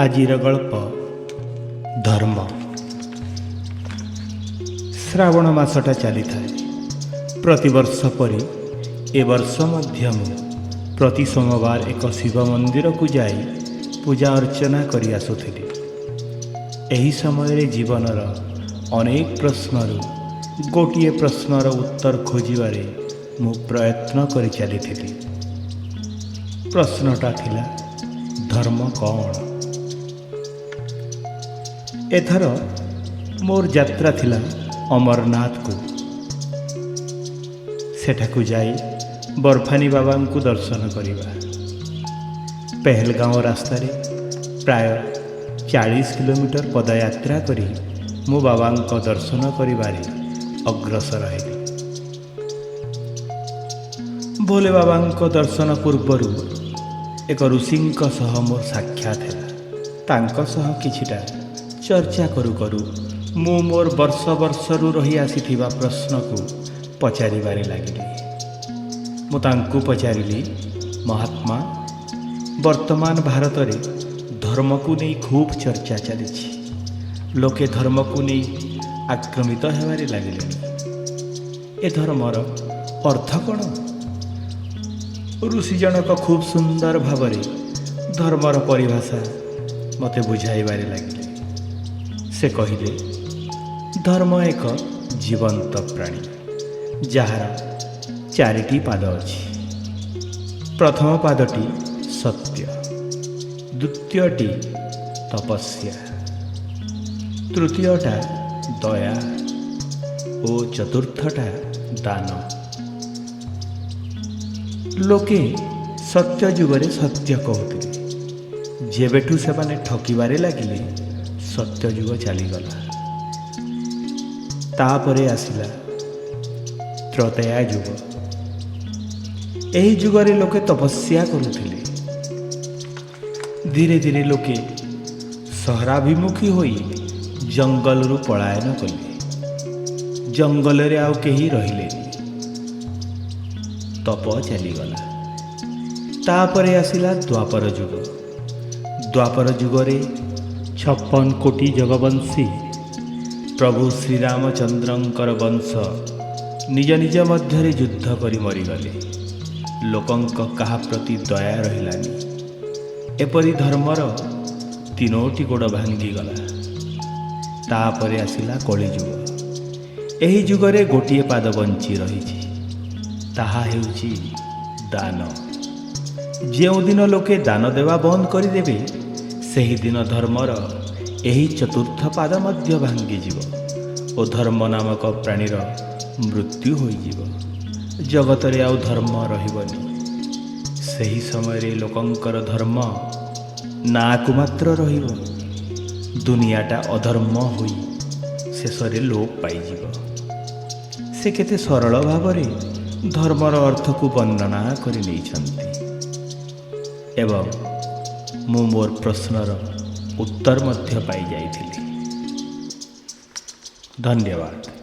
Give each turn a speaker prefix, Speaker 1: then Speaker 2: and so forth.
Speaker 1: ଆଜିର ଗଳ୍ପ ଧର୍ମ। ଶ୍ରାବଣ ମାସଟା ଚାଲିଥାଏ। ପ୍ରତିବର୍ଷ ପରି ଏ ବର୍ଷ ମଧ୍ୟ ମୁଁ ପ୍ରତି ସୋମବାର ଏକ ଶିବ ମନ୍ଦିରକୁ ଯାଇ ପୂଜା ଅର୍ଚ୍ଚନା କରି ଆସୁଥିଲି। ଏହି ସମୟରେ ଜୀବନର ଅନେକ ପ୍ରଶ୍ନରୁ ଗୋଟିଏ ପ୍ରଶ୍ନର ଉତ୍ତର ଖୋଜିବାରେ ମୁଁ ପ୍ରୟତ୍ନ କରି ଚାଲିଥିଲି। ପ୍ରଶ୍ନଟା ଥିଲା, ଧର୍ମ କ'ଣ? ଏଥର ମୋର ଯାତ୍ରା ଥିଲା ଅମରନାଥକୁ। ସେଠାକୁ ଯାଇ ବର୍ଫାନୀ ବାବାଙ୍କୁ ଦର୍ଶନ କରିବା। ପେହେଲଗାଁও ରାସ୍ତାରେ ପ୍ରାୟ 40 କିଲୋମିଟର ପଦଯାତ୍ରା କରି ମୁଁ ବାବାଙ୍କ ଦର୍ଶନ କରିବାରେ ଅଗ୍ରସର ହେଲି। ଭୋଲେ ବାବାଙ୍କ ଦର୍ଶନ ପୂର୍ବରୁ ଏକ ଋଷିଙ୍କ ସହ ମୋର ସାକ୍ଷାତ ହେଲା। ତାଙ୍କ ସହ କିଛିଟା ଚର୍ଚ୍ଚା କରୁ କରୁ ମୁଁ ମୋର ବର୍ଷ ବର୍ଷରୁ ରହି ଆସିଥିବା ପ୍ରଶ୍ନକୁ ପଚାରିବାରେ ଲାଗିଲି। ମୁଁ ତାଙ୍କୁ ପଚାରିଲି, ମହାତ୍ମା, ବର୍ତ୍ତମାନ ଭାରତରେ ଧର୍ମକୁ ନେଇ ଖୁବ୍ ଚର୍ଚ୍ଚା ଚାଲିଛି। ଲୋକେ ଧର୍ମକୁ ନେଇ ଆକ୍ରମିତ ହେବାରେ ଲାଗିଲେଣି। ଏ ଧର୍ମର ଅର୍ଥ କ'ଣ? ଋଷି ଜଣକ ଖୁବ୍ ସୁନ୍ଦର ଭାବରେ ଧର୍ମର ପରିଭାଷା ମୋତେ ବୁଝାଇବାରେ ଲାଗିଲେ। ସେ କହିଲେ, ଧର୍ମ ଏକ ଜୀବନ୍ତ ପ୍ରାଣୀ, ଯାହାର ଚାରିଟି ପାଦ ଅଛି। ପ୍ରଥମ ପାଦଟି ସତ୍ୟ, ଦ୍ୱିତୀୟଟି ତପସ୍ୟା, ତୃତୀୟଟା ଦୟା ଓ ଚତୁର୍ଥଟା ଦାନ। ଲୋକେ ସତ୍ୟ ଯୁଗରେ ସତ୍ୟ କହୁଥିଲେ। ଯେବେଠୁ ସେମାନେ ଠକିବାରେ ଲାଗିଲେ, ସତ୍ୟ ଯୁଗ ଚାଲିଗଲା। ତାପରେ ଆସିଲା ତ୍ରେତୟା ଯୁଗ। ଏହି ଯୁଗରେ ଲୋକେ ତପସ୍ୟା କରୁଥିଲେ। ଧୀରେ ଧୀରେ ଲୋକେ ସହରାଭିମୁଖୀ ହୋଇ ଜଙ୍ଗଲରୁ ପଳାୟନ କଲେ। ଜଙ୍ଗଲରେ ଆଉ କେହି ରହିଲେନି। ତପ ଚାଲିଗଲା। ତାପରେ ଆସିଲା ଦ୍ୱାପର ଯୁଗ। ଦ୍ୱାପର ଯୁଗରେ 56 କୋଟି ଯଦୁବଂଶୀ ପ୍ରଭୁ ଶ୍ରୀରାମଚନ୍ଦ୍ରଙ୍କର ବଂଶ ନିଜ ନିଜ ମଧ୍ୟରେ ଯୁଦ୍ଧ କରି ମରିଗଲେ। ଲୋକଙ୍କ କାହା ପ୍ରତି ଦୟା ରହିଲାନି। ଏପରି ଧର୍ମର ତିନୋଟି ଗୋଡ଼ ଭାଙ୍ଗିଗଲା। ତାପରେ ଆସିଲା କଳିଯୁଗ। ଏହି ଯୁଗରେ ଗୋଟିଏ ପାଦ ବଞ୍ଚି ରହିଛି, ତାହା ହେଉଛି ଦାନ। ଯେଉଁଦିନ ଲୋକେ ଦାନ ଦେବା ବନ୍ଦ କରିଦେବେ, ସେହିଦିନ ଧର୍ମର ଏହି ଚତୁର୍ଥ ପାଦ ମଧ୍ୟ ଭାଙ୍ଗିଯିବ ଓ ଧର୍ମ ନାମକ ପ୍ରାଣୀର ମୃତ୍ୟୁ ହୋଇଯିବ। ଜଗତରେ ଆଉ ଧର୍ମ ରହିବନି। ସେହି ସମୟରେ ଲୋକଙ୍କର ଧର୍ମ ନାଁକୁ ମାତ୍ର ରହିବ। ଦୁନିଆଟା ଅଧର୍ମ ହୋଇ ଶେଷରେ ଲୋପ ପାଇଯିବ। ସେ କେତେ ସରଳ ଭାବରେ ଧର୍ମର ଅର୍ଥକୁ ବର୍ଣ୍ଣନା କରି ନେଇଛନ୍ତି ଏବଂ ମୁଁ ମୋର ପ୍ରଶ୍ନର ଉତ୍ତର ମଧ୍ୟ ପାଇଯାଇଥିଲି। ଧନ୍ୟବାଦ।